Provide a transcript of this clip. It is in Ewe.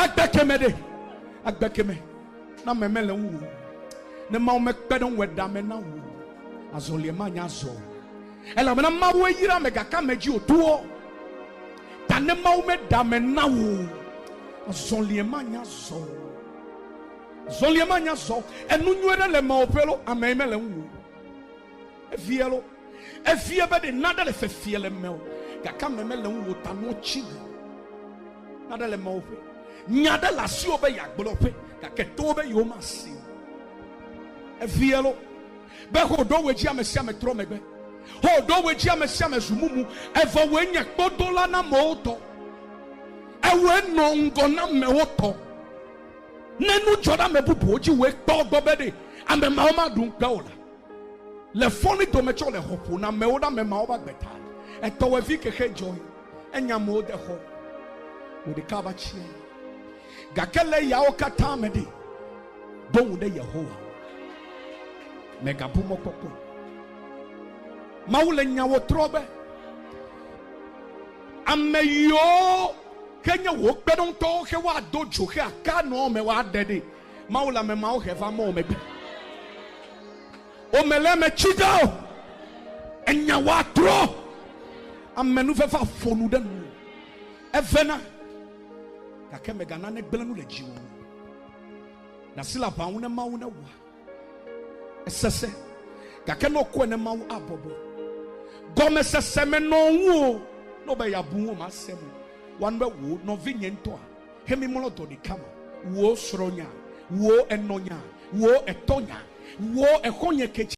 Agbe keme ɖe, agbe keme, ne ame mele ŋuwò o, ne Mawu mekpe ɖe ŋuwò eɖe ame na wò o, azɔlie manya zɔ o. Elabena Mawue yra ame gake ame dzi wòtoɔ. Ta ne Mawu meɖe ame na wò o, azɔlie manya zɔ o. Azɔlie manya zɔ o. Enu nyui ɖe le mewò ƒe lo, ame mele ŋuwò o. Evie lo, evie be ɖe naɖe le fefie le mewò gake ame mele ŋuwò ta nuwo tsi me. Naɖe le mewò ƒe. Nya ɖe le asiwò be yeagblɔ ƒe gake towo be yewomasi o. Evie lo, be ho ɖo wòe dzi ame sia ame trɔ megbe. Ho ɖo wòe dzi ame sia ame zu mumu. Evɔ wòe nye kpodola na amewo tɔ. Ewòe nɔ ŋgɔ na amewo tɔ. Ne nu dzɔ ɖe ame bubuwo dzi wòe kpɔ egbɔ be ɖe ame mawo maɖu ŋukpe o la, le fɔli dome tsɔ le xɔ ƒo na amewo ɖe ame mawo ƒe agbe ta. Etɔwɔe vi kexe dzɔe, enya amewo de xɔ, wò ɖeka va tsi anyi. Gake le eyawo katã me ɖe, ɖo ŋu ɖe Yehowa ŋu. Mègabu mɔkpɔkpɔ o. Mawu le nyawo trɔ be, Ame yiwo ke nye wò kpeɖeŋutɔwo xe woado dzo xe aka nɔ me woaɖe ɖe. Mawu le ame mawo he va mɔ megbe. Wome le eme tsi ge o. Enya woatrɔ. Amenuveve aƒo nu ɖe nuwò. Evena, gake mègana negblẽ nu le dziwò o. Ɖe asi le aʋa ŋu ne Mawu newɔa. Esesẽ, gake ne wokɔe ne Mawu abɔbɔ. Gɔmesese menɔ ŋu o. Ne wòbe yeabu ŋuwò masem o. Woanu be wò nɔvinye ŋutɔa, he mímlɔ dɔ ɖeka me, wò srɔ̃nya, wò enɔnya, wò etɔnya, wò exɔ̃nye ke dzi.